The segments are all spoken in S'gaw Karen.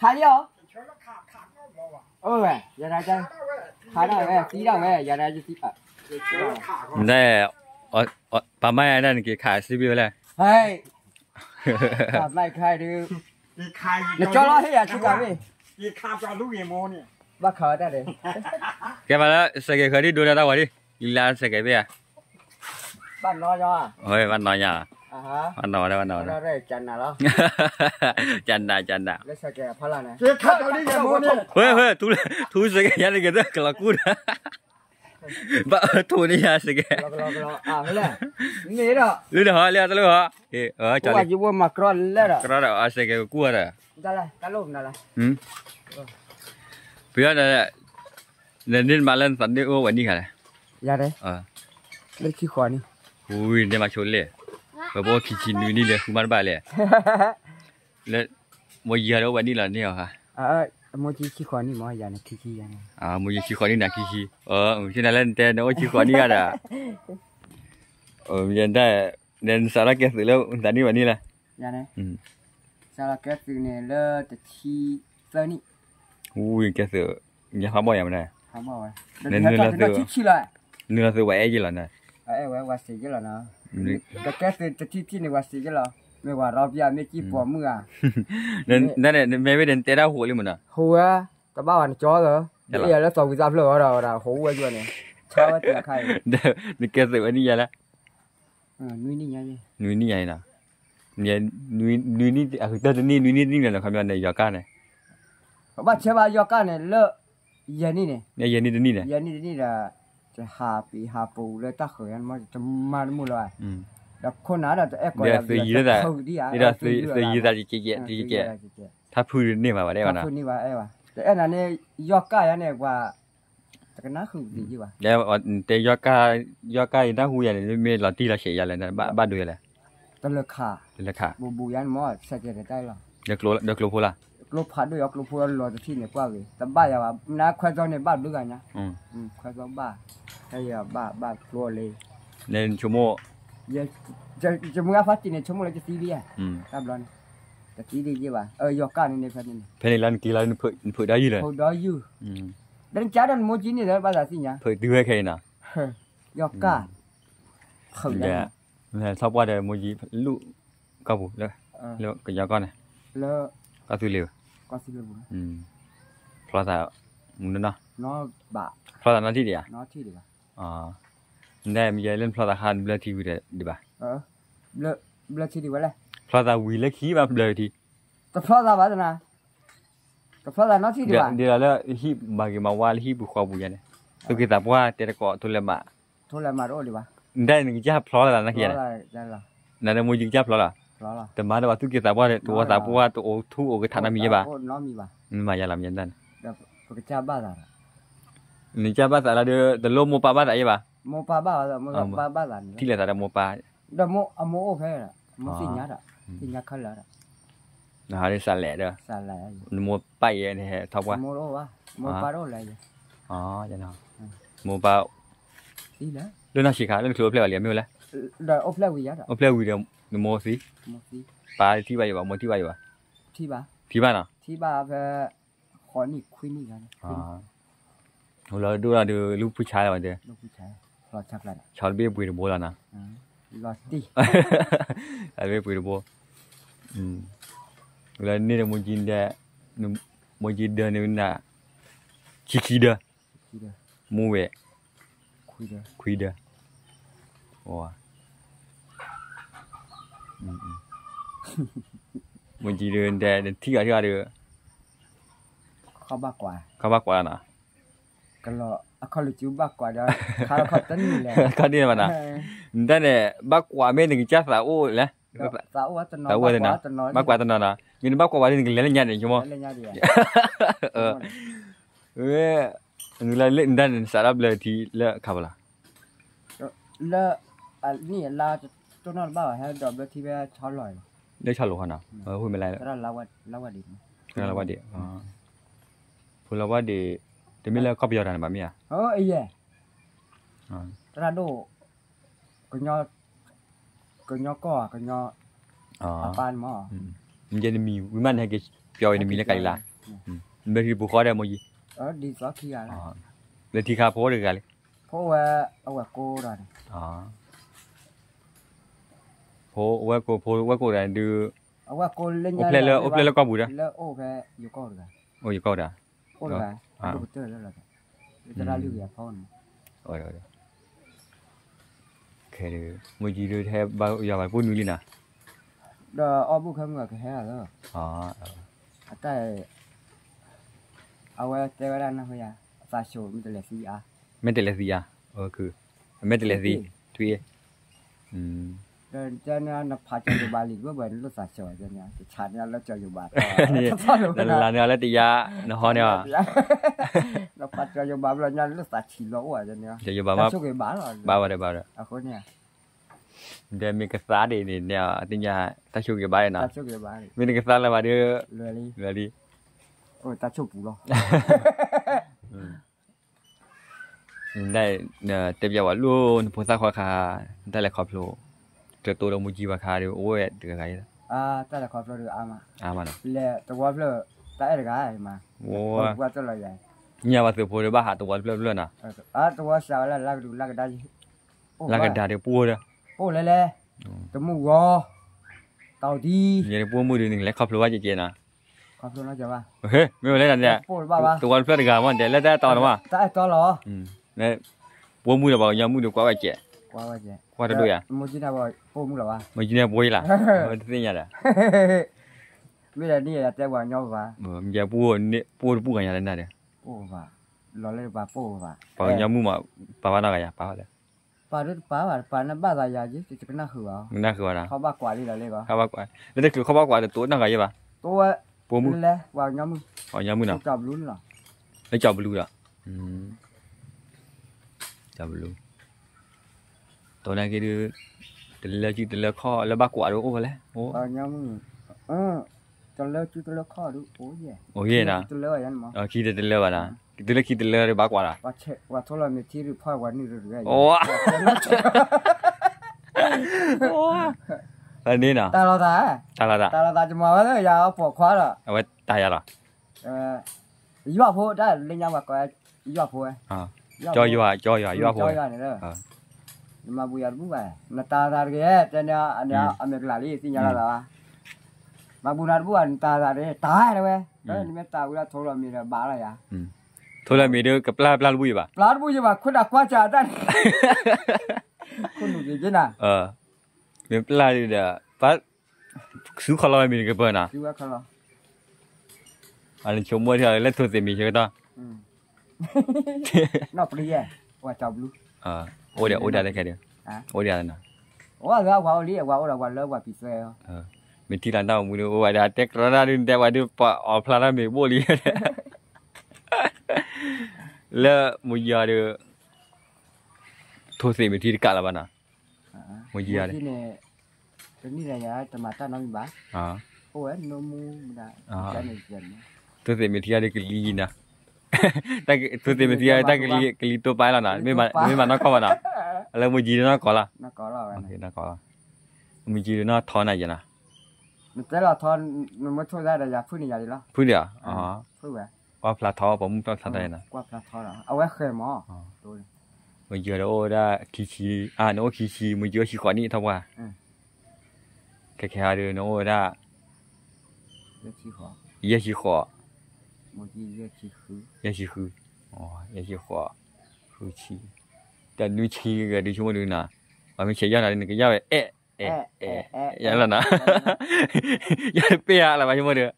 ခးလံဧါ, အဝဲ, ယၤဒၣ်, ခးဒၣ်ဝဲ သံဒၣ်ဝဲ ယၤဒၣ်ယသံ, ဒ်, ပၢ်မါယၤဒၣ်နက့ၤခးစံဘ့ၣ်ဝဲလဲၣ်, ဟဲ, ပၢ်မါခါဒုး, နကၠီလီၤဟ့ၣ်ယၤဆူကၤဘ့ၣ်, ဘၣ်ခးဝဲတၢ်ဒဲး, ကဲမးလၢ စဲးကဲးဃၢၤဒ်ဒိးဒီးတၢ်ဝဲဒ်, လံလါစဲးကဲးဘ့ၣ်ဧါ, ဘၣ်နီၢ်ညါ, ဘၣ်နီၢ်ညါ, ဘၣ်နီၢ်ဝဲဒၣ်, ကနး, ကနး, ဝဲ, ဝဲ, ထူစဲးကဲးယါန့ၣ်က့ၤသၢကလီၤကူၣ်ဒီး, ဘၣ်အၢထူန့ၢ်ယါစဲးကဲး, လၢဒီးဟီလၢတလိၣ်ဟီ, ကၠီလံ, ကရီဒီးအစဲးကဲးကကူၣ်ဒီး, ပယီၤဒီး, နန့ၢ်မးလၢနသးန့ၢ်အိၣ်ဝဲနံၣ်ဃါလဲၣ်, ယၤ, လၢခံဃီနံၣ်, ဝံၤန့ၢ်မးဆိလဲၣ်, ဝဲပအိၣ်ခံဆံနွံနံၣ်လၢဃုမးတဘၣ်လဲၣ်, လၢ, မိၢ်ယံၤဒီးအိၣ်ဝဲနံၣ်လီၤန့ၣ်အီၤ, မိၢ်ယံၤခံဃီနံၣ်မး ယၤန့ၣ်ခံဆံယၤန့ၣ်, မိၢ်ယံၤခံဃီနံၣ်နၤခံဆံ, ယနၤလၢနတဲနအိၣ်ခံဃီနံၣ်ဂၤဒီး, နစးထီၣ်ကဲသုးလၢနသးန့ၢ်ဝဲနံၣ်လဲၣ်, ယၤန့ၣ်, စးထီၣ်ကဲသုးန့ၣ်လၢတဆံသၢနံၣ်, ဝံၤကဲသုး, ညါဖးဘီၣ်ယၤမနုၤ, နနုာ်လီၤသုး, နုာ်လီၤသုးဝဲအဲၣ်ယ့ၣ်လီၤနၤ, ဝဲဝဲစ့ယ့ၣ်လီၤနၤ, ကကဲသုးတထံၣ်ထံၣ်န့ၣ် ဝဲစ့ယ့ၣ်လီၤ, မ့ၢ်ဝဲရီပယါမ့ၢ်ကံၢ်ပိာ်မုၣ်ဧါ, နမ့ၢ်ဝဲဒၣ်နတဲတၢ်ဟိးလံမနုၤ, ဟိးဝဲ, တဘၣ်ဝဲနကၠီသၢ, ယအဲၣ်ယၤလၢသီဝံၤသးဖျၢၣ်အီၤဒီးဝဲဒၣ်ဟိးဝဲယိၣ်န့ၣ်, ဆါဝဲတခါအံၤ, နကဲသုးဝဲနံၣ်ယၤလဲၣ်, နွံနံၣ်ယၤ, နွံနံၣ်ယၤအံၤနီၤ, နွံနံၣ်အကတၢၢ်တနံၣ် နွံနံၣ်တနံၣ်န့ၣ် ခီပညီန့ၣ် ယီၤကၢ်န့ၣ်, ဘၣ်ဆဲးဘၣ်ယီၤကၢ်န့ၣ်လၢ, ယဲၢ်နံၣ်န့ၣ်, ယဲၢ်နံၣ်တနံၣ်န့ၣ်, ယဲၢ်နံၣ်တနံၣ်ဒီး, တဟးပံၤဟးပူၤလၢတၢ်ဃုာ်ယါန့ၣ်မ့ၢ်တမၤတမုာ်လၢၤဘၣ်, ဒီးခိၣ်နၢ်ဒီးတအဲၣ်ကိးယၤ, ဒီးသုးယံၤသး, ဒီးသုးယံၤသးကဲးကဲး, ထါဖုန့ၢ်ဘၣ်ဘၣ်, တအဲၣ်ဘၣ်, တအဲၣ်နၤန့ၣ်, ယီၤကၢ်ယါန့ၣ်ပှၤ တကနၣ်ဃုာ်သ့ၣ်ယဘၣ်, တဲ, ယီၤကၢ်ယနၢ်ဟူယၤန့ၣ် မ့ၢ်လီၤတံၢ်လီၤဆဲးယၤလဲၣ်, ဘၣ်ဒိယၤလဲၣ်, တလၢခး, တလၢခး, ဘူးဘူးယါန့ၣ်မ့ၢ် ဆဲးကဲးတတၢ်လီၤ, ဒီးကျိဖိလၢ, ကျိဖးဒိၣ်ယီၤကျိဖိလီၤတထံၣ်န့ၣ် ကွၢ်ဂ့ၤ တဘၣ်ယၤဘၣ်, နခွဲးသိန့ၣ် ဘၣ်ဘျုးဂၤညါ, ခွဲးသိဘၣ်, ဟဲယဘၣ်ဘၣ်ကျိလံ, နဆိကမိၣ်, ယမုၢ်ဂၤဖါတံၢ်န့ၣ် ဆိကမိၣ်လၢယသံလံဧါ, တၢ်ဘျီန့ၣ်, တသံဒံးယဘၣ်, ယီၤကၢ်န့ၣ်န့ၣ်, ဖဲန့ၣ်လၢနက့ၤလီၤ နဖုးဒီးယုၢ်လၢ, ဖုးဒီးယုၢ်, ဒီးနကးဒီးနမိၢ်ကံန့ၣ်လၢဘၣ်သးသ့ၣ်ညါ, ဖုးတုၤဝဲခဲအံၤနီၤ, ယီၤကၢ်, ဖုးလၢ ထီၣ်ပှၢ်ဒီးမိၢ်ကံ လူၢ်ကီၢ်ပူၤလၢ, လၢကညီကီၢ်န့ၣ်, ကီၢ်သူလ့ၤ, ဖျီသး, မုၢ်နီၢ်, ဖျီသးနီၢ်ထံၣ်ဒံးဧါ, နဒၣ်မ့ၢ်ယဲလၢနဖျီသးခါနဘျၢထံဝံၤဒီးဒံးဘၣ်, ဘျၢထံဒံးဝဲလဲၣ်, ဖျီသးဝံၤလၢခံဘၣ်ဘျၢထံ, တဖျီသးဘၣ်သနာ် တဖျီသးနီတထံၣ်ဒံးဘၣ်, ဒ်သိးလၢဟံၣ်မၤဂ့ၤမၤဝါလၢဟံၣ်ပူၤဃီပူၤယါန့ၣ်, သူၣ်က့သးပှၢ်တဲတကိးထိလဲၤမး, ထိလဲၤမးတအိၣ်ဒံးဘၣ်, နဒၣ်နကစၢ်ဖျီသးနာ်က့ယါန့ၣ်, နဒၣ်မိၢ်ကံကစၢ်ဖျီလီၤ, တမၤတဘၣ်သူၣ်က့သးပှၢ် တအိၣ်သးပှၢ်တအိၣ်ထူၣ်အိၣ်ကထးနီတမံၤယါဘၣ်, မၤယါလီၤမ့ၢ်ယါန့ၣ်, နကစၢ်ဘၣ်သးလၢဒီး တလိၣ်မိၢ်ပၢ်ဘၣ်သးယါဘၣ်, ထံၣ်လိာ်သးဒီးမိၢ်ပၢ်, ဒီးအမိၢ်အိၣ်ဖဲ, သ့ၣ်ညါခဲလၢာ်ဒီး, စးလဲၤဒီး, နမိၢ်ပၢ်အံၤန့ၣ်ဟဲထီၣ်ပှၢ်, မိၢ်ပၢ်, လၢနီၢ်ဆံးခါ လၢနချုးအိၣ်ဖျဲၣ်ဝဲလံ မ့ၢ်ဝဲလဲၣ်, အိၣ်ဖျဲၣ်ဝံၤဒီး, နမိၢ်သံ, ပၢ်ထံၣ်ဘၣ်ယံၤဘၣ် မိၢ်ထံၣ်ဘၣ်ယံၤဘၣ်, ထံၣ်ဘၣ်နီၤ, အိၣ်လၢဒိၣ်ဒီးဒုးလူၢ်ဖုဆါလီၤဝဲဒၣ်, ဆီတဘ့ၣ်ပှ့ၤတဘိလီၤနီၤ, ဆီတဘ့ၣ်ပှ့ၤတဘိ, လၢန့ၣ်ဒီးမိၢ်ကံဒဲး, မိၢ်ကံဒၢန့ၣ်နၤ, ခံခံဒၢ, မူဝဲ, ခွံဒၢ, မိၢ်ကံဒၢဒဲး နထံၣ်ဂၤထံၣ်ဂၤဒီး, ခီဘၣ်ကွၢ်, ခီဘၣ်ကွၢ်လီၤနီၤ, အခီၣ်လၢကဘၣ်ကွၢ်ဒီး, ခါတနံၤလဲၣ်, နတၢ်န့ၣ် ဘၣ်ကွၢ်မ့ၢ်နကစၢ်သးအိၣ်လဲၣ်, သးအိၣ်တနီၤ, ဘၣ်ကွၢ်တနီၤနီၤ, မ့ၢ်နဘၣ်ကွၢ်ဝဲဒီး နကလဲၤလၢညါန့ၣ် ဆိကမိၣ်, ဝဲ, နလၢနတၢ်န့ၣ် နစးထီၣ်ဘျၢထံလၢခါဘၣ်လီၤ, လၢ, နံၣ်အလါ, တိၢ်နီၣ်တဘၣ်ဘၣ် ဟဲဒီးဘျၢထံဖဲဆီလိၤ, လၢဆီလိၤဃီနီၤ, ဝဲမ့ၢ်လၢ, လၢဝါဒ့ၣ်, ဖိလၢဝါဒ့ၣ်, တမ့ၢ်လၢကီၢ်ပယီၤတၢ်န့ၣ်ဘၣ်မ့ၢ်ဧါ, တၢ်ဒိၣ်, ကညီကီၢ်, ကညီ, အပၢ်န့ၣ်မ့ၢ်, နမံၤဝံၤမး နဟဲက့ၤပျီဝဲနမံၤလၢကလံၤလါ, မ့ၢ်ထံပူၤဃီဒီးမိၢ်ယံၤ, လၢထံခါဖိတဂၤလံ, ဖိဝဲ, အဝဲၢ်ကိးဒီးန့ၣ်, ဖိဝဲၢ်ကိး ဖိဝဲၢ်ကိးတဂၤဒုး, အဝဲၢ်ကိးလၢညါ အိၣ်ဖျဲၣ်လၢကီၢ်ပူၤဒီး, လၢအိၣ်ဖဲယိၤကီၢ်တဂၤ, အိၣ်ယိၤကီၢ်တဂၤ, အိၣ်တဂၤ, ဒိၣ်ကတၢၢ်လၢလီၤ, လၢတရၣ်လွံၢ်ကယၤဖီန့ၣ်, ခဲဒုး, မိၢ်ယံၤဒုးဟဲဘါယွၤဘၣ်ပူၤနွံလံနီၤ, ဒီးအီၣ်ဘူၣ်ခဲမုၢ်ကဟဲလီၤ, အတၢ် အဝဲတဲဝဲဒၣ်နၢ်ဟူယၤ, အသးဆိးမ့ၢ်တလဲၤသံအါ, မ့ၢ်တလဲၤသံအါ, မ့ၢ်တလဲၤသံ, ထွံၣ်, ဒီးနဖးကၠီၤယိၤဘးလံာ်တဘၢၣ်ဘၢၣ် နလိၣ်သးဆိး, တဆးန့ၢ်လၢကၠီၤယိၤဘး, လၢလၢန့ၣ်လၢတယါ, နဟီန့ၣ်, နဖးကၠီၤယိၤဘးဘျီညါ နလိၣ်သးဆံးလီၤအိၣ်, ကၠီၤယိၤဘးမ့ၢ်, ဘၣ်ဝဲဒီးဘၣ်ဝဲဒီး, အဃိန့ၣ် ဒီးမ့ၢ်ကသါဒ်န့ၣ်န့ၣ် သ့ၣ်ညါ, တၢ်ဆိၣ်ဂ့ၤဘၣ်နီၤ, မ့ၢ်တကသါလၢၤဘၣ်ဒီး, လွဲလံ, တၢ်ဆိၣ်ပူၤလီၤ, တဲပျဲဝဲလိၣ်နဖိသၣ်ခွါခါ, တၢ်လဲၤခီဖျိ, တတိၤဒီးမူကံဘၣ်ခါဒီး အိၣ်ဝဲတဂၤဂၤ, တၢ်လဲၤခီဖျိဒီးအါမး, အါမးနီၤ, လဲၤတဝီဖျၢၣ်, တၢ်အဲၣ်တဂၤမး, ညါဘၣ်သုးဖိဒီးဘၣ်ဟးတဝီတဖျၢၣ်ဖျၢၣ်နီၤ, တဝီစှၤဝဲလၢလၢကဒုးလၢကဒါ လၢကဒါဒီးပှိၢ်ဒီး, ပှိၢ်လဲၤလဲၤ, တမူဂီၤ, တၢ်အိၣ်တံၢ်, ယဲဒၣ်ပှိၢ်မုၢ်ဒီး နကလဲၤခီဖျိဘၣ်ကဲကဲနီၤ, မ့ၢ်ဝဲလဲၣ်န့ၣ်, တဝီတဖျၢၣ်တဂၤမ့ၢ်ဒဲးလၢတၢ်အဲၣ်တီလီၤမး, တၢ်အဲၣ်တီလီၤ, ပှိၢ်မုၢ်ဒီးပှၤကညီမုၢ်ဒီးကွၢ်ဝဲကဲ, ကွၢ်တဒိၣ်ယၤ, မ့ၢ်ကန့ၣ်ပှိၢ်ယၤမုၢ်ဒီးကွၢ်ဝဲကဲ, တသ့ၣ်ညါဒီး, မ့ၢ်ဒ်န့ၣ်တဲပှၤကညီဘၣ်, မ့ၢ်ပှိၢ်တပူၤဂၤညါလၢနၤဒီး, ပှိၢ်ဘၣ်, လီၤလၢပှၤပှိၢ်ဘၣ်, ပှၤကညီမုၢ်မး, ပာ်ဘၣ်နီၢ်ဂၤယၤ ပာ်ဘၣ်လၢ ပာ်ဒိၣ်တပာ်ဘၣ် ပာ်နဘၣ်သးယၤက့ၤ တကနၣ်ဃုာ်ဘၣ်, ကနၣ်ဃုာ်ဘၣ်ဒီး, ခီဘၣ်ကွၢ်လံလီၤလံဂီၢ်, ခီဘၣ်ကွၢ်, လၢတချုးခီဘၣ်ကွၢ်တတိၤနီၢ်ဂၤယဲဘၣ်, တိဝဲ, ပှိၢ်မုၢ်, ပှၤကညီမုၢ်, ပှၤကညီမုၢ်နီၤ, လၢကၠီဘလူးဒီး, ကၠီဘလူး, တိၤနာ်က့ဒုး, တလၢစုတလၢခီၣ်လၢဘၣ်ကွၢ်ဒုးအိၣ်ဝဲလဲၣ်, တလၢစုတလၢခီၣ်ဒုးအိၣ်ယဲ, အိၣ်ယဲနီၤ, ခံတလၢဘၣ်နီၤ, တုၤလၢခံတလၢဒီးဘၣ်ကွၢ်လီၤ, ပှၤထိလီၤမ့ၢ်ထံဒုးဖီၣ်ပှၤနုာ်ဒုးတဂၤ, န့ၣ်နီၤ, တၢ်လီၤသး, တၢ်လီၤသး, တၢ်လီၤသး ယမၤဝဲလၢယၤပိာ်ခွါလီၤ, အဝဲတၢ်ယၤလီၤ, ယွၤဖိတၢ်လၢညါပှၤကိး, ယွၤဖိဝဲ, ကၠီယွၤ, ကၠီယွၤ, ယွၤဖိန့ၣ်လီၤ, နမၤဘူၣ်ယၤတဘူၣ်ဘၣ်, နတၢ်လီၤသးတဂ့ၤ, တဲန့ၣ်, အမ့ၢ်ကလၤလံ သ့ၣ်ညါလီၤသးဘၣ်, မၤဘူၣ်နၤတဘူၣ်ဘၣ် နတၢ်လီၤသးတဂ့ၤ, တၢ်တဝဲ, နမ့ၢ်တၢ်ဝံၤလီၤထိလီၤမ့ၢ်ဒီးဘၣ်လီၤယၤ, ထိလီၤမ့ၢ်ဒီးကပျၢ်ပျၢ်တဘူၣ်ယၤဘၣ်, ပျၢ်တဘူၣ်ယၤဘၣ် ခိၣ်နၢ်ကွၢ်စၢ်တၢ်န့ၣ်, ခိၣ်နူာ်က့ၤက့ၤနၤ, မ့ၢ်ပျၢ်ဒီး, ပ, စုခီလီၤဝဲမ့ၢ်တကပၢၢ်နီၤ, အနဆိကမိၣ်ထံလၢထိၣ်သ့ၣ်မ့ၢ်ဆၢကတီၢ်, အိၣ်ဒၣ်အိၣ်ဒၣ်လၢခဲဒၣ်, အိၣ်ဒၣ်လၢနီၤ, မ့ၢ်ထံလၢတၢ်အိၣ်မူဒီးအိၣ်ဝဲဒၣ်တဲကရၢဒၣ်ဒုး နတဲဝဲဒုးပှၤအီၣ်ဖျါထီၣ်မ့ၢ်ဘိၣ်လံ, လၢမူယီၤဒီး, ထိၣ်သ့ၣ်မ့ၢ်ထံတကးလၢၤဘၣ်နီၤ, မူယီၤန့ၣ်, တနံၣ်ယၤတမၤတၢ်နီတမံၤဘၣ်, အိၣ်ဝဲနိမူမဒၣ်, ထိၣ်သ့ၣ်မ့ၢ်ထံဒီးကလံၤနီၤ, ထိၣ်သ့ၣ်မ့ၢ်ထံဒီးတၢ်ကလံၤတိပၢ်လီၤနီၤ, မ့ၢ်မၤနီၢ်ကီၢ်ဘၣ်နီၤ, လၢမူယီၤဒီးနီၢ်ကီၢ်လီၤ, မူယီၤဒီးနီၢ်ထီနၤယဲနီၤ, နတဲလီၤထီ, နမ့ၢ်ထိၣ်သ့ၣ်ဒီးယၤဖုၣ်န့ၢ်ယၤလံလီၤ, ဖုၣ်ဒီး, ကွၢ်ဖျါထီ ပှၤမုၣ်ဖျါထီတၢ်နီၤ, ကွၢ်ဖျါထီဒီး အဝဲဃဲမး, မူယီၤဒီးအိၣ်ဝဲဒၣ်ခံဆံ, အါ နအိၣ်ခံဆံ မူယီၤအိၣ်ဆံဃိးနံၣ်ထီၣ်ပှၢ်, ခဲခဲဟါဒီးနအိၣ်ဝဲဒၣ်, ယဲၢ်ဆံဃိး, ယဲၢ်ဆံဃိး, ယဲၢ်ဆံဃိး, ဃုဆံ, တနွံဆံဂ့ၤဒုးဆိကမိၣ်ဒုးနီၤ, ပှၤမ့ၢ်ဆဲးယီၢ်နၤဒုး နကယီၢ်ဝဲအဲၣ်, အဲၣ်, အဲၣ်, ယလီၤနီၤ, ယတပ့ၢ်ဧါလၢၤဘၣ်ဆိကမိၣ်ဒီး,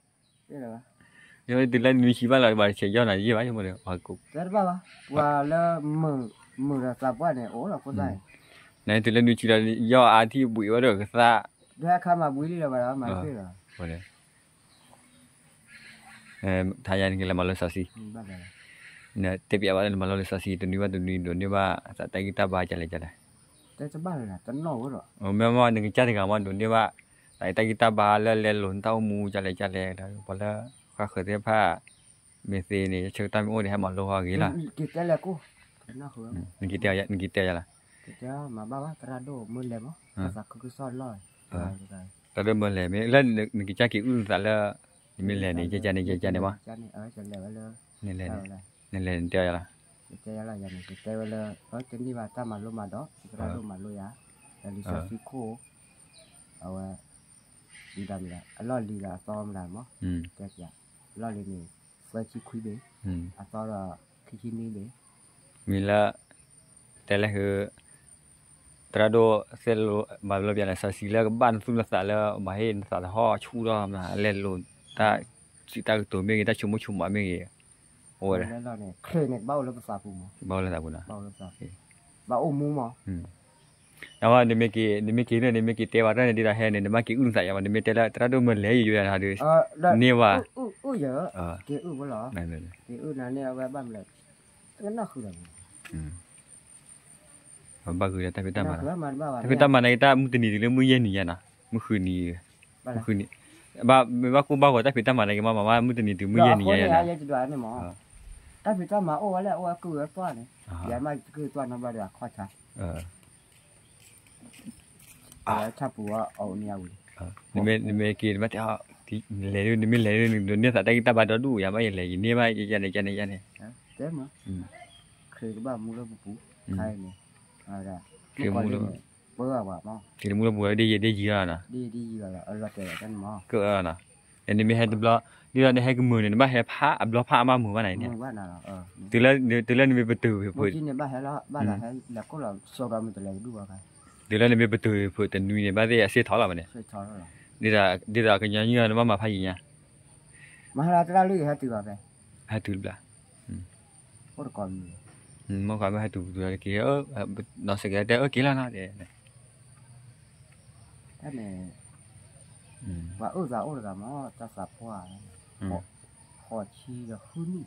တုၤလၢနွံဆံဘၣ်လီၤ ဘၣ်ဆဲးယီၢ်နၤယဲၢ်ဘၣ်ဆိကမိၣ်ဒီး, ပှၤလၢ, မုာ်ဒီးသးပှၢ်န့ၣ် အိၣ်လီၤဖိသၣ်န့ၣ်, နတုၤလၢနွံဆံလီၤ ယီၢ်အါထံၣ်ဘှံးဝဲဒီးကသး, ဒီးအခါမၤဘှံးလံလီၤဘၣ်ဒီးမၤတပ့ၢ်လီၤ ထါယါနကလဲၤမၤလိလံာ်စီဆှံ, နတဲပျဲဘၣ်လၢနမၤလိလံာ်စီဆှံ တနွံဘၣ်တနွံ ဒိးန့ၢ်ဘၣ်သးတၢ်ဂံၢ်တၢ်ဘါကလဲၣ်ကလဲၣ်, မ့ၢ်မ့ၢ်နကစၢ်တဂၤမ့ၢ်ဒိးန့ၢ်ဘၣ်, သးတၢ်ဂံၢ်တၢ်ဘါလၢလဲၤလိာ်နတၢ်အိၣ်မူကလဲၣ်ကလဲၣ်, ပှၤလၢ, ဃၣ်ဃၢၤသ့ၣ်တဖၣ်, မ့ၢ်သ့န့ၣ် ဆၢကတီၢ်မ့ၢ်အိၣ်ဒီးဟဲမၤလိဟီဂ့ၤလီၤ, နကတဲယၤလီၤ, တၢ်ဒိၣ်မ့ၢ်လဲၤမ့ၢ်လၢနကစၢ်က့ၤအုၣ်သးလၢ, မ့ၢ်လဲၤန့ၣ် ကကန့ၣ် ကကန့ၣ်မး, နလဲၤန့ၣ် နတဲယၤလီၤ, နတဲဝဲလၢ တန့ၢ်ဘၣ်တၢ်မၤလိမၤဒိး သရၣ်ဒိၣ်မၤလိယၤ, ဒီးလံာ်စီဆှံခိၣ် အဝဲ လံာ်ဒၣ်မတၤ အလီၢ်လံၤဒီးအသီမတၤမး, တဲပၠး အလီၢ်လံၤန့ၣ် သၢဆံခွံဘ့ၣ်, အသီဒီး ခံဆံနွံဘ့ၣ်, မ့ၢ်လၢ တဲလၢဟု သရၣ်ဒိၣ်သ့ၣ်လိ ဘၣ်ဘျီပၠးန့ၣ် စီၤစံလၢကဘၣ်နသူၣ်နသးလၢ မၤဟ့ၣ်နသးတဟီၣ်ဆူၣ်ထီၣ်မး အလဲၤလိာ်တၢ်စံးတၢ်ကတိၤမ့ၢ်ဂ့ၤ တၢ်ဆိကမိၣ်ဆိကမးမ့ၢ်ဂ့ၤ, အိၣ်ဝဲဒၣ် ဘၣ်အိၣ်လၢသးပူၤနီၤ, ဘၣ်အိၣ်မူမး, နမ့ၢ်က့ၤန့ၣ် နမ့ၢ်က့ၤတဲဘၣ်တၢ်န့ၣ် ဒ်သိးဟဲန့ၣ် နမ့ၢ်က့ၤအုၣ်နသးယၤမး နမ့ၢ်တဲလၢသရၣ်ဒိၣ်မၢလဲၤယိယိယၤန့ၣ်ဒီး န့ၢ်ဝဲ က့ၤအုၣ်နၤန့ၣ် အဝဲဘၣ်မလဲၤ တကနၣ်ဃုာ်ဒီး ဘၣ်ဃုာ်ဒီးတၢ်ဖံးတၢ်မၤ, တၢ်ဖံးတၢ်မၤန့ၣ် တၢ်မုၢ်တနံၤတုၤလၢမုၢ်ယဲၢ်နံၤယဲၢ်နီၤ, မုၢ်ဃုနံၤ, မ့ၢ်ဘၣ်ကိၢ်ဘၣ်ဂီၤတၢ်ဖံးတၢ်မၤန့ၣ်က့ၤမး မၤဘၣ်မုၢ်တနံၤတုၤမုၢ်ယဲၢ်နံၤယဲၢ်နီၤ, တၢ်ဖံးတၢ်မၤအိၣ်ဝဲလၢအအိၣ်ဝဲကုၢ်ဝဲသွၣ်န့ၣ်, ယၤမ့ၢ်ယကုၢ်သွၣ်နီဘျီဒီးအခီၣ်ဆါ ဆၣ်ပူၤအီၤအီၤန့ၣ်အဝံၤ, နမ့ၢ်က့ၤ နမ့ၢ်တဲ လဲၤဒ် နမ့ၢ်လဲၤဒ် နန့ၢ်သးတၢ်ဂံၢ်တၢ်ဘါဒီဒူၣ် ယၤဘၣ်ယလဲၤ ယန့ၢ်ဘၣ် ယန့ၣ် ယန့ၣ် ယန့ၣ်, တဲမး, ခရံာ်ကဘၣ်မူလၢပပူၤ, ခါအံၤန့ၣ်, ခရံာ်မူလၢပပူၤ ပၢဘၣ်ပှၤမး, ခရံာ်မူလၢပပူၤဒ်ယံာ်ဒ်ယံာ်လီၤနီၤ, ဒ်ယံာ်လီၤ အလီၤတဲာ်လီၤတၢ်န့ၣ်မး, ကလီၤနီၤ, နမ့ၢ်ဟဲတဘျီ ဒ်သိးနဟဲကမုာ်န့ၣ် နဘၣ်ဟဲဖးအဘျီဖးအါမးမုာ်ဘၣ်နၤန့ၣ်, တုၤလၢနမ့ၢ်ပတုာ်ဖုး တုၤလၢနမ့ၢ်ပတုာ်ဖုးတနွံန့ၣ် ဘၣ်သ့ၣ်အစ့ၢ်ထီၣ်လီၤမးန့ၣ်, ဒ်သိးကညီနုၢ်အီၤနဘၣ်မၤဖးယံၤညါ, မၤဟဲလီၤတရၣ်လွံၢ်ဂ့ၤဟဲတုၤဘၣ်ဖဲ, ဟဲတုၤတဘျီ, အိၣ်တကိး, မ့ၢ်ဃီမ့ၢ်ဟဲတုၤပတုၤက့ၤ, နီၢ်စကဲတဲအၢက့ၤလီၤနီၤ, တၢ်န့ၣ် ပှၤအုၣ်သးအိၣ်တဂၤမး တၢ်သးပှၢ်, ဃိးဆံဒီးဃုနံၣ်,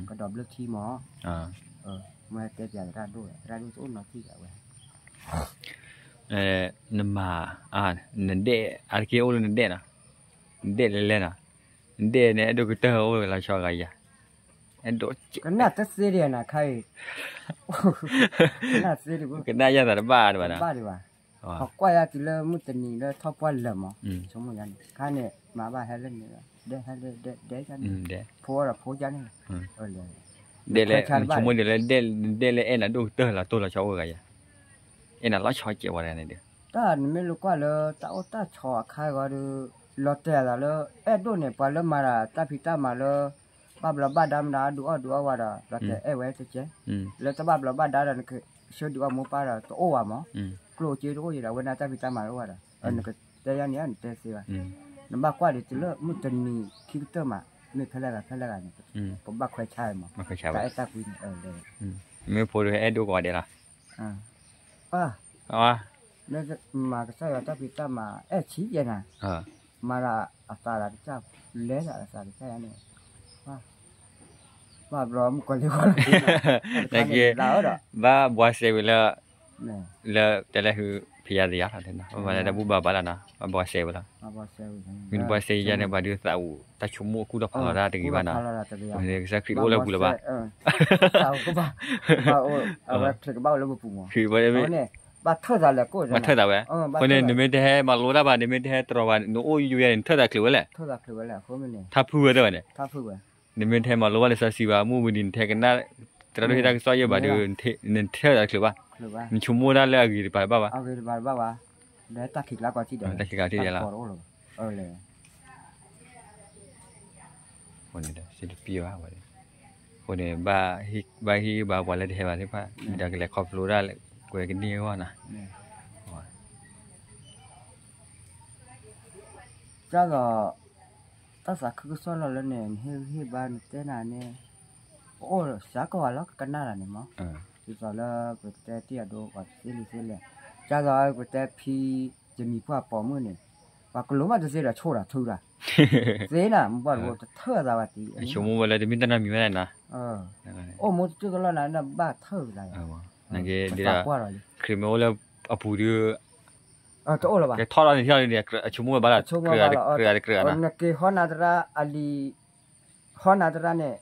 ကဒီးဘျၢထံမး, မ့ၢ်တဲပၠးသရၣ်ဒိၣ် သရၣ်ဒိၣ်တအိၣ်နီတံၢ်ဒၣ်ဝဲ, နမၤ, နဒဲၣ် အါတက့ၢ်အိၣ်လၢနဒဲၣ်နီၤ, နဒဲၣ်လဲၤလဲၤနီၤ, နဒဲၣ်န့ၣ် အဲၣ်ဒိးကတၢၢ်အိၣ်လီၤဆီဂၤယၤ, အဲၣ်ဒိး, ကနၣ်တသ့ဒံးနၤခါအံၤ, ကနၣ်ယၤသးတဘၣ်ဒံးဘၣ်နီၤ, ကွၢ်ယၤတုၤလၢမုၢ်တနံၤလၢထီၣ်ပှၢ်လၢာ်မး, ဆိကမိၣ်ယၤန့ၣ် ခါန့ၣ် မၤဘၣ်ဟဲလၢန့ၣ်, ဒဲဟဲလၢဒဲဒဲန့ၣ်, ဖိဒီးဖိကန့ၣ်, ဒဲလဲၣ်, ဆိကမိၣ်ဒ်လၢ ဒဲလဲၣ်အဲၣ်နၤဒိၣ်ကတၢၢ်လီၤတိၢ်လီၤဆီအိၣ်ဂၤယၤ, အဲၣ်နၤလီၤဆီကဲးဝဲဒၣ်န့ၣ်ဒီး, တၢ်နမ့ၢ်လိကွၢ်လၢတၢ်အိၣ်တၢ်ဆိးအခါအံၤဒီး, လီၤတဲာ်အသးလၢ အဲၣ်ဒိၣ်န့ၣ် ပှၤလၢမၤတၢ်တၢ်ဖံးတၢ်မၤလၢ ဘၣ်ဘျီးဘၣ်ဒါမတၤ အဒုးအီၣ်ဒုးအီဝဲဒီး လီၤတဲာ်အဲၣ်ဝဲတကဲ, လၢတဘၣ်ဘျီးဘၣ်ဒါဒီး နကဆှၢဒုးအီၣ်မိၢ်ပၢ်ဒီးတအိၣ်ဘၣ်မး, ကျိၣ်စ့တအိၣ်ယံၤဒီး အဝဲဒၣ်တၢ်ဖံးတၢ်မၤတအိၣ်ဘၣ်ဒီး နကတဲယၤန့ၣ် နတဲသ့ဘၣ်, နဘၣ်ကွၢ်ဒံးတုၤလၢမုၢ်တနံၤခံကတၢၢ်မး မ့ၢ်ဖဲလဲၣ်ဂၤဖဲလဲၣ်ဂၤန့ၣ် ပဘၣ်ခွဲးဆါမး, တၢ်အဲၣ်တၢ်ကွံန့ၣ်, မ့ၢ်ဖိဒိၣ်အဲၣ်ဒိၣ်ကိးဂၤဒဲးလီၤ မၤကစၢ်ယွၤတၢ်ဖံးတၢ်မၤ အဲၣ်ဆံးယဲနၤ, မၤဒၣ်အသးဒီးကစၢ်, လဲၤဒၣ်အသးဒီးကစၢ်ယၤန့ၣ်, ဘၣ်ဘျီမုၣ်ကီၤလံၤဝဲ, နက့, ဘၣ်ဘှါစဲဝံၤလၢ, လၢတဲလၢဟု ဖယါသယါလီၤ, ဘၣ်မၤလၢတၢ်ဘူၣ်ဘၣ်ဘၣ်လီၤနီၤ, ဘၣ်ဘှါစဲဝံၤလီၤ, မ့ၢ်တဘှါစဲယါန့ၣ် ပှၤဒုးသးအူ တၢ်ဆိကမိၣ်အကူၣ်ထီၣ်ဖးလီၤတၢ်တဂ့ၤဘၣ်နီၤ, ကစၢ်ခရံာ်အိၣ်လၢပူၤလၢၤဘၣ် ကဘၣ်အိၣ်လၢပပူၤမး, ခရံာ်ဘၣ်, ဘၣ်ထၢၣ်သးဝဲ, အဃိန့ၣ် နမ့ၢ်တဟဲမၤလိတၢ်ဘၣ် နမ့ၢ်တဟဲတြီၤဘၣ် နအိၣ်ယိယိယဲန့ၣ် နထၢၣ်သးချုးဝဲလဲၣ်, ထၢၣ်သးချုးဝဲလဲၣ်, အဃိန့ၣ် ထၢၣ်ဖုၣ်ဝဲတၢ်ဝဲန့ၣ်, နမ့ၢ်တဟဲမၤလိဘၣ်လၢစီဆှံဘၣ် မုၢ်မနုၤနထဲကနၣ်, သရၣ်ဒိၣ်ဟ့ၣ်တၢ်ကစီၣ်ယဲၢ်ဘၣ်ဒီး, နထၢၣ်သးချုးဘၣ်, နဆိကမိၣ်ဒၣ်လၢအဂ့ၤတပၤဘၣ်ဘၣ်, တၢ်ခံးကျါကီးထံၣ်ဒဲး, တၢ်ခံးကျါထံၣ်ဒဲးလီၤ အဃိန့ၣ် စံးတပံၢ်ဘၣ်ဝဲ, အဃိန့ၣ် ဘၣ်ဟ့ၣ်ဘၣ်ပှၤလၢတဟဲဘၣ်သ့ၣ်တဖၣ် ဒီးကလဲၤခီဖျိဒၣ်လၢ ကွဲးကန့ၢ်အဂီၢ်နီၤ, ကၢ်သိး, တၢ်သးခုကစီၣ်လီၤလၢန့ၣ် နဟ့ၣ်ဂံၢ်ဟ့ၣ်ဘါနတဲနၤန့ၣ်, ပအိၣ်စှၤကီးဝဲလီၤကကနၣ်တၢ်န့ၣ်မး, ဒ်သိးလၢပတဲတ့ၢ်အဒိပှၤတသ့လံသ့လဲၣ်, ကၢ်သိးပတဲဖံ ယမံၤပှၢ်ပိာ်မုၣ်န့ၣ်, ပှၤကလိၤမးတသ့ဒီးဆိၣ်တၢ်ထုတၢ်, သ့နၤ မ့ၢ်ပှၤတဝဲတထၢၣ်အသးဘၣ်တံၢ်, ဆိကမိၣ်ဝဲလၢတမ့ၢ်တၢ်နီတမံၤဝဲဒၣ်နီၤ, အိၣ်မူတကလီၢ်နၤ နဘၣ်ထၢၣ်ကသး, နက့ဒီး, ခရံာ်မ့ၢ်အိၣ်လၢအပူၤဒီး, တအိၣ်လၢၤဘၣ်, ကထီၣ်လီၤန့ၣ်ထီၣ်န့ၣ်, ဆိကမိၣ်ဝဲဘၣ်လီၤ, တကြၢးတကြၢးနီၤ, နက့ၤဟီနၤသရၣ်အလံာ်, ဟီနၤသရၣ်န့ၣ်,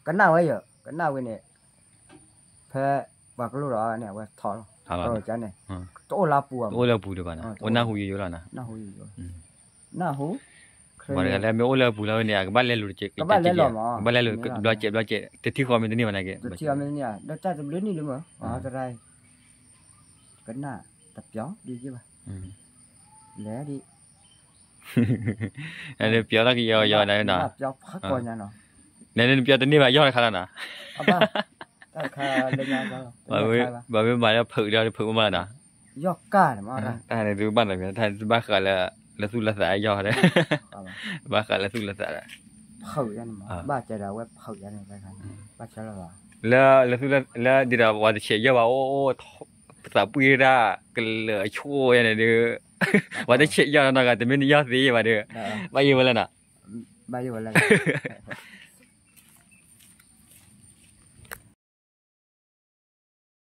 ကနၣ်ဝဲယၤ, ကနၣ်ဝဲန့ၣ်, ဖဲပှၤကလိၣ်ဒီးန့ၣ် အဝဲထီၣ်လီၤ, န့ၣ်, တအိၣ်လၢအပူၤ, တအိၣ်လၢအပူၤဒံးဘၣ်နီၤ, အိၣ်နၢ်ဟူယိယိလီၤနီၤ, နၢ်ဟူယိယိ, နၢ်ဟူ, ခရံာ် ပှၤတဂၤလၢမ့ၢ်အိၣ်လၢအပူၤလီၤဝဲန့ၣ် အကဘၣ်လဲလိာ်တကဲး, ကဘၣ်လဲလိာ်မး, ကဘၣ်လဲလိာ်ဘျီကဲးဘျီကဲး, တထံၣ်ဃီမ့ၢ်တန့ၢ်ဘၣ်န့ၣ်က့ၤ, တထံၣ်ဃီမ့ၢ်တန့ၢ်ဘၣ်, ဒီးတၢ်တဘျုးနံၣ်လၢမး, တရၣ်, ကနၣ်တပျီဒ်ယဘၣ်, လဲၤဒ် ပျီထီၣ်ကယီယီနၤ, ပျီဖးကီညါနီၤ, နပျီတန့ၢ်ဘၣ်ယီၢ်တခါလီၤနီၤ, တၢ်တခါလၢညါ, ပှၤမ့ၢ်မၤလၢဖုးဒီးဖုးမးလီၤနီၤ, ယီၢ်ကၢ်န့ၣ်မး, တၢ်န့ၣ်တဘၣ်နီၤ, တၢ်တဘၣ်ဃးလၢ လၢသူၣ်လၢသးယီၢ်ဒီး, ဘၣ်ဃးလၢသူၣ်လၢသးဒီး, ဘၣ်တဲဒီးအဝဲဖုးယါန့ၣ်, ဘၣ်ဆၢလီၤ, လၢ လၢဒ်ဒီး ပှၤတဆဲးယီၢ်ဘၣ်အိၣ် သးပှ့ၢ်ဒၣ် ကလၢာ်အဆိၣ်ယါန့ၣ်ဒီး, ပှၤတဆဲးယီၢ်နီတဂၤ တမ့ၢ်နယီၢ်သ့ဘၣ်ဒီး, ဘၣ်ယိၣ်ဝဲလၢနီၤ, ဘၣ်ယိၣ်ဝဲလၢ